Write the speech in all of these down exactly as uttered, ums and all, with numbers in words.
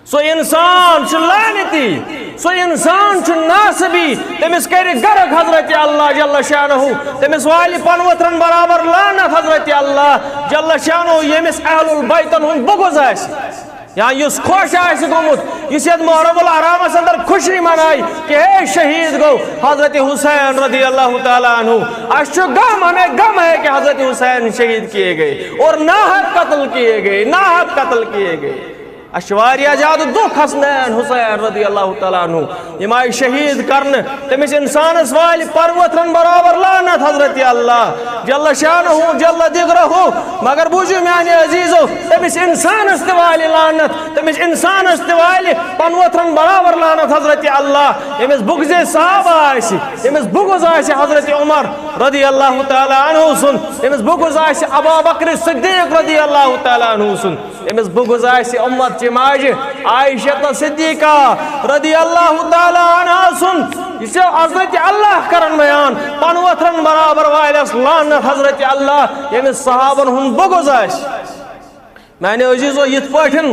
سُہ انسان چھُ لعنتی، سُہ انسان چھُ ناصبی، تٔمِس کرِ غرق حضرت اللہ جل شانہ، تٔمِس والہِ پنوتھرن برابر لعنت حضرت اللہ جل شانہ، ییٚمِس اہل البیتن ہُنٛد بغض آسہِ۔ یا یُس خۄش آسہِ گوٚمُت، یُس یتھ محرم الحرامس اندر خوشی منایہِ کہ ہے شہید گوٚو حضرت حسین رضی اللہ تعالیٰ عنہ۔ اسہِ چھُ غم، ہمیں غم ہے کہ حضرت حسین شہید کیے گئے اور ناحق قتل کیے گئے، ناحق قتل کیے گئے۔ اسہِ چھِ واریاہ زیادٕ دُکھ حسنین حسین رضی اللہ تعالیٰ عنہ، یِم آیہِ شہید کرنہٕ۔ تٔمِس انسانس والہِ پروتھرن برابر لعنت حضرت اللہ جل شانہ جل ذکرہ۔ مگر بوٗزِو میانہِ عزیزو، تٔمِس انسانس تہِ والہِ لعنت، تٔمِس انسانس تہِ والہِ پنوتھرن برابر لعنت حضرت اللہ۔ ییٚمِس بغض صحابہ آسہِ، ییٚمِس بغض آسہِ حضرت عمر رضی اللہ تعالیٰ عنہ سُنٛد، ییٚمِس بغض آسہِ ابا بکر صدیق رضی اللہ تعالیٰ عنہ سُنٛد، ییٚمِس بغض آسہِ امت چہِ ماجہِ عائشہ صدیقہ رضی اللہ تعالیٰ عنہا سُنٛد، یہِ چھُ حضرت اللہ کران بیان، پنوتھرن برابر والٮ۪س لعنت حضرت اللہ، ییٚمِس صحابن ہُنٛد بغض آسہِ۔ میانہِ عزیزو، یِتھ پٲٹھۍ،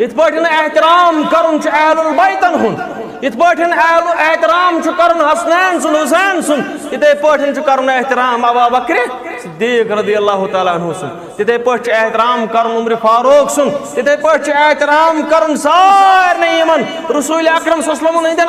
یِتھ پٲٹھۍ احترام کرُن چھُ اہل البیتن ہُنٛد، یِتھ پٲٹھۍ اہل احترام چھُ کرُن حسنین سُنٛد، حسین سُنٛد، یِتھے پٲٹھۍ چھُ کرُن احترام ابا بکر صدیق رضی اللہ تعالیٰ عنہ سُنٛد، تِتھے پٲٹھۍ چھُ احترام کرُن عمر فاروق سُنٛد، تِتھے پٲٹھۍ چھُ احترام کرُن سارنٕے یِمن رسول اکرم صلی اللہ علیہ وسلمن ہٕنٛدٮ۪ن